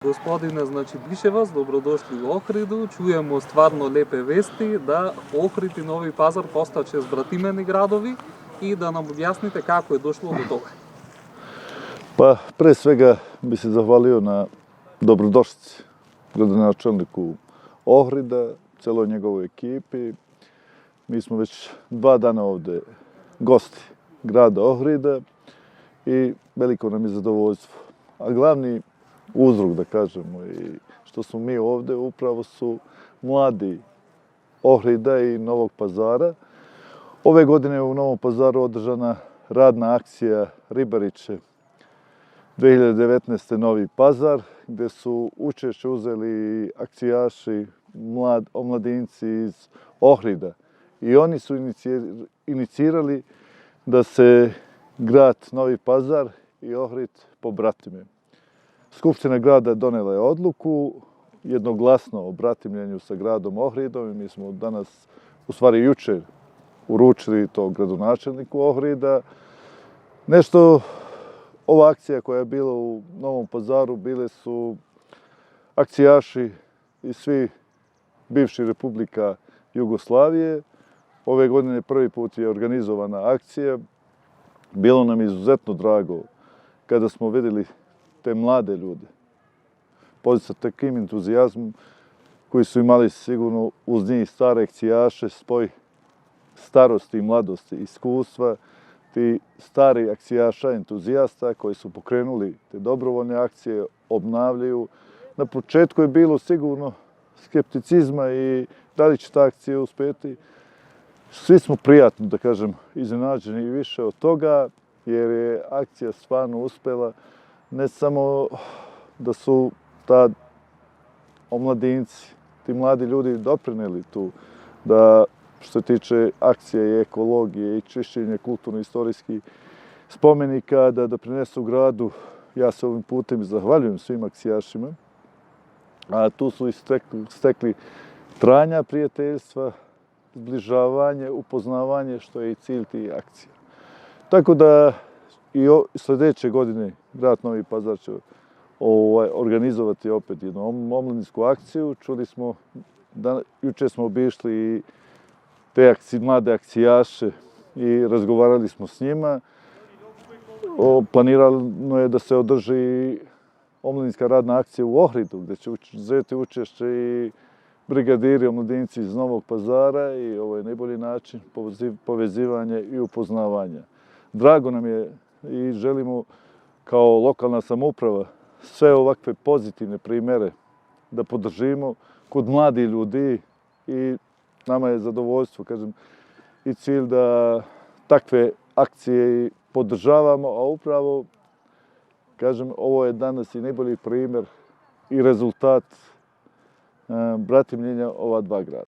Gospodine, znači biše vas, dobrodošli u Ohridu, čujemo stvarno lepe vesti da Ohrid i Novi Pazar postaće zbratimeni gradovi i da nam objasnite kako je došlo do toga. Pa, pre svega bi se zahvalio na dobrodošlici gradonačelniku Ohrida, celoj njegovoj ekipi. Mi smo već 2 dana ovde gosti grada Ohrida i veliko nam je zadovoljstvo. A glavni uzrok, da kažemo, i što smo mi ovde, upravo su mladi Ohrida i Novog Pazara. Ove godine je u Novom Pazaru održana radna akcija Ribariće 2019. Novi Pazar, gde su učešće uzeli akcijaši, omladinci iz Ohrida. I oni su inicirali da se grad Novi Pazar i Ohrid pobratime. Skupština grada donela je odluku jednoglasno o bratimljenju sa gradom Ohridom i mi smo danas, u stvari jučer, uručili to gradonačelniku Ohrida. Ova akcija koja je bila u Novom Pazaru, bile su akcijaši iz svih bivših republika Jugoslavije. Ove godine prvi put je organizovana akcija. Bilo nam izuzetno drago kada smo vidjeli te mlade ljude, sa takim entuzijazmom, koji su imali sigurno uz njih stare akcijaše, spoj starosti i mladosti, iskustva, ti stari akcijaša, entuzijasta koji su pokrenuli te dobrovoljne akcije, obnavljaju. Na početku je bilo sigurno skepticizma i da li će ta akcija uspjeti. Svi smo prijatno, da kažem, iznenađeni i više od toga, jer je akcija stvarno uspela. Ne samo da su tad omladinci, ti mladi ljudi doprineli tu, da što se tiče akcije i ekologije i čišćenja kulturno-istorijskih spomenika, da doprinesu gradu. Ja se ovim putem zahvaljujem svim akcijašima, a tu su i stekli trajna prijateljstva, zbližavanje, upoznavanje, što je i cilj tih akcija. Tako da i sljedeće godine grad Novi Pazar će organizovati opet jednu omladinsku akciju. Čuli smo, juče smo obišli i te mlade akcijaše i razgovarali smo s njima. Planirano je da se održi omladinska radna akcija u Ohridu, gde će uzeti učešće i brigadiri, omladinci iz Novog Pazara i ovo je najbolji način povezivanja i upoznavanja. Drago nam je i želimo kao lokalna samouprava sve ovakve pozitivne primere da podržimo kod mladih ljudi i nama je zadovoljstvo, kažem, i cilj da takve akcije podržavamo, a upravo, kažem, ovo je danas i najbolji primer i rezultat bratimljenja ova 2 grada.